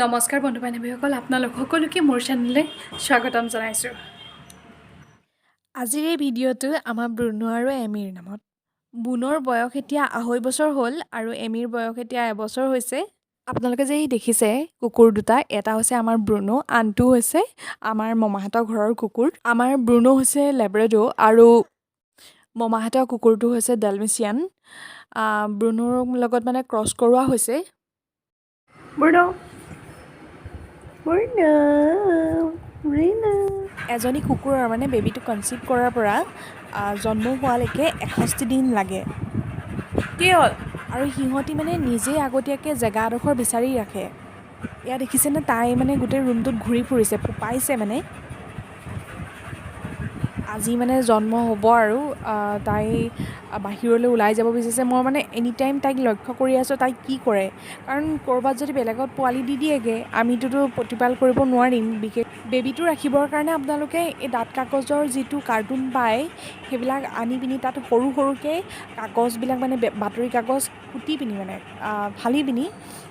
নমস্কাৰ বন্ধু বান্ধৱীসকল, আপোনালোক সকলোকে মোৰ চেনেললৈ স্বাগতম জনাইছোঁ। আজিৰ এই ভিডিঅ'টো আমাৰ ব্ৰুনো আৰু এমিৰ নামত। বুনৰ বয়স এতিয়া 2.5 বছৰ হ'ল আৰু এমিৰ বয়স এতিয়া 1 বছৰ হৈছে। আপোনালোকে যে এই দেখিছে কুকুৰ দুটা, এটা হৈছে আমাৰ ব্ৰুনো, আনটো হৈছে আমাৰ মমাহঁতৰ ঘৰৰ কুকুৰ। আমাৰ ব্ৰুনো হৈছে লেব্ৰেডো আৰু মমাহঁতৰ কুকুৰটো হৈছে ডেলমেচিয়ান। ব্ৰুনোৰ লগত মানে ক্ৰছ কৰোৱা হৈছে। Bruno, Bruno, Bruno. এজনী কুকুৰৰ মানে বেবীটো কনচিভ কৰাৰ পৰা জন্ম হোৱালৈকে 61 দিন লাগে। কি হ'ল আৰু সিহঁতি মানে নিজেই আগতীয়াকৈ জেগা এডোখৰ বিচাৰি ৰাখে। এয়া দেখিছেনে, তাই মানে গোটেই ৰুমটোত ঘূৰি ফুৰিছে, ফোপাইছে। মানে আজি মানে জন্ম হ'ব আৰু তাই বাহিৰলৈ ওলাই যাব বিচাৰিছে। মই মানে এনি টাইম তাইক লক্ষ্য কৰি আছোঁ, তাই কি কৰে। কাৰণ ক'ৰবাত যদি বেলেগত পোৱালি দি দিয়েগৈ, আমিতোতো প্ৰতিপাল কৰিব নোৱাৰিম। বিশেষ বেবীটো ৰাখিবৰ কাৰণে আপোনালোকে এই ডাঠ কাগজৰ যিটো কাৰ্টুন পায়, সেইবিলাক আনি পিনি তাত সৰু সৰুকৈ কাগজবিলাক মানে বাতৰি কাগজ কুটি পিনি, মানে ফালি পিনি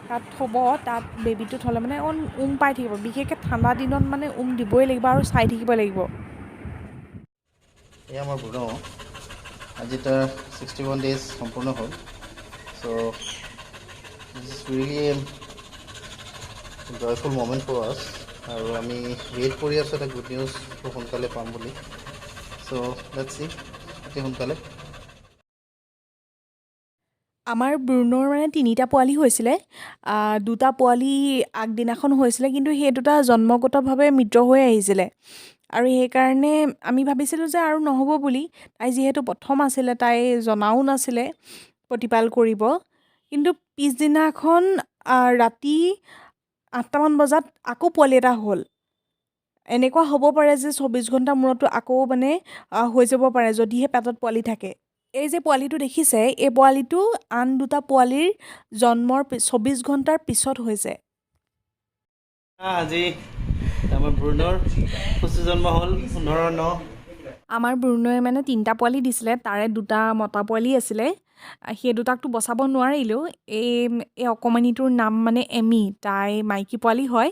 তাত থ'ব। তাত বেবীটো থ'লে মানে অকণ উম পাই থাকিব। বিশেষকৈ ঠাণ্ডা দিনত মানে উম দিবই লাগিব আৰু চাই থাকিব লাগিব। এয়া আমাৰ ব্ৰুনো। আজি তাৰ 61 ডেইজ সম্পূৰ্ণ হ'ল। So this is really joyful moment for us আৰু আমি ৱেইট কৰি আছোঁ এটা গুড নিউজ খুব সোনকালে পাম বুলি। চ' let's C, অতি সোনকালে। আমাৰ ব্ৰুনোৰ মানে তিনিটা পোৱালি হৈছিলে। দুটা পোৱালি আগদিনাখন হৈছিলে, কিন্তু সেই দুটা জন্মগতভাৱে মৃত হৈ আহিছিলে আৰু সেইকাৰণে আমি ভাবিছিলোঁ যে আৰু নহ'ব বুলি। তাই যিহেতু প্ৰথম আছিলে, তাই জনাও নাছিলে প্ৰতিপাল কৰিব। কিন্তু পিছদিনাখন ৰাতি 8টামান বজাত আকৌ পোৱালি এটা হ'ল। এনেকুৱা হ'ব পাৰে যে 24 ঘণ্টা মূৰতো আকৌ মানে হৈ যাব পাৰে, যদিহে পেটত পোৱালি থাকে। এই যে পোৱালিটো দেখিছে, এই পোৱালিটো আন দুটা পোৱালিৰ জন্মৰ 24 ঘণ্টাৰ পিছত হৈছে। আজি আমাৰ ব্ৰুণৰ শিশু জন্ম হ'ল 15/9। আমাৰ ব্ৰুনোৱে মানে তিনিটা পোৱালি দিছিলে, তাৰে দুটা মতা পোৱালি আছিলে। সেই দুটাকতো বচাব নোৱাৰিলোঁ। এই এই অকণমানিটোৰ নাম মানে এমি, তাই মাইকী পোৱালি হয়।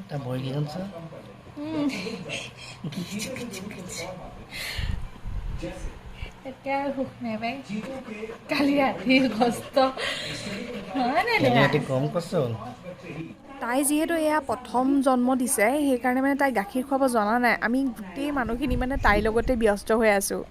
তাৰ ভৰিকেইখন চা। এতিয়া আৰু সুখ নাই পাই। কালি ৰাতি কষ্ট হয় নাই? কালি ৰাতি কম কষ্ট হ'ল? তাই যিহেতু এয়া প্ৰথম জন্ম দিছে, সেইকাৰণে মানে তাই গাখীৰ খুৱাব জনা নাই। আমি গোটেই মানুহখিনি মানে তাইৰ লগতে ব্যস্ত হৈ আছোঁ।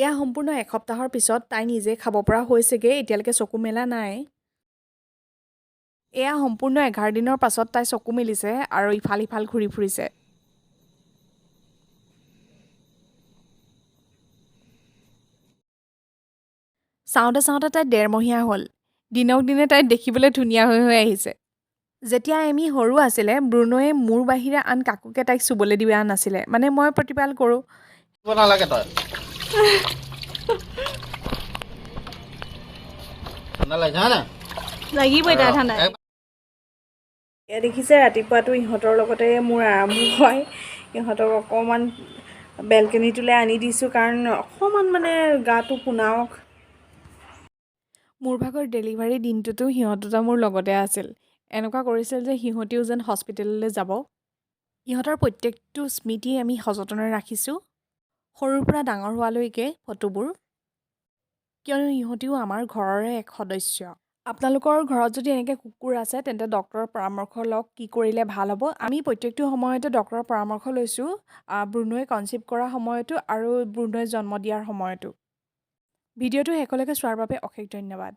এয়া সম্পূৰ্ণ এসপ্তাহৰ পিছত তাই নিজে খাব পৰা হৈছেগৈ। এতিয়ালৈকে চকু মেলা নাই। এয়া সম্পূৰ্ণ 11 দিনৰ পাছত তাই চকু মেলিছে আৰু ইফাল সিফাল ঘূৰি ফুৰিছে। চাওঁতে চাওঁতে তাই ডেৰমহীয়া হ'ল। দিনক দিনে তাই দেখিবলৈ ধুনীয়া হৈ হৈ আহিছে। যেতিয়া এমি সৰু আছিলে, ব্ৰুনোৱে মোৰ বাহিৰে আন কাকোকে তাইক চুবলৈ দিয়া নাছিলে। মানে মই প্ৰতিপাল কৰোঁ। দিব নালাগে তই। ঠাণ্ডা লাগিছে, হয় নাই? লাগিবই তাই ঠাণ্ডা। এয়া দেখিছে, ৰাতিপুৱাটো ইহঁতৰ লগতে মোৰ আৰম্ভ হয়। ইহঁতক অকণমান বেলকনিটোলৈ আনি দিছোঁ, কাৰণ অকণমান মানে গাটো পোনাওক। মোৰ ভাগৰ ডেলিভাৰী দিনটোতো সিহঁত দুটা মোৰ লগতে আছিল। এনেকুৱা কৰিছিল যে সিহঁতিও যেন হস্পিটেললৈ যাব। ইহঁতৰ প্ৰত্যেকটো স্মৃতি আমি সযতনে ৰাখিছোঁ, সৰুৰ পৰা ডাঙৰ হোৱালৈকে ফটোবোৰ, কিয়নো ইহঁতিও আমাৰ ঘৰৰে এক সদস্য। আপোনালোকৰ ঘৰত যদি এনেকৈ কুকুৰ আছে, তেন্তে ডক্টৰৰ পৰামৰ্শ লওক, কি কৰিলে ভাল হ'ব। আমি প্ৰত্যেকটো সময়তে ডক্টৰৰ পৰামৰ্শ লৈছোঁ, ব্ৰুনোৱে কনচিভ কৰা সময়তো আৰু ব্ৰুনোৱে জন্ম দিয়াৰ সময়তো। ভিডিঅ'টো শেষলৈকে চোৱাৰ বাবে অশেষ ধন্যবাদ।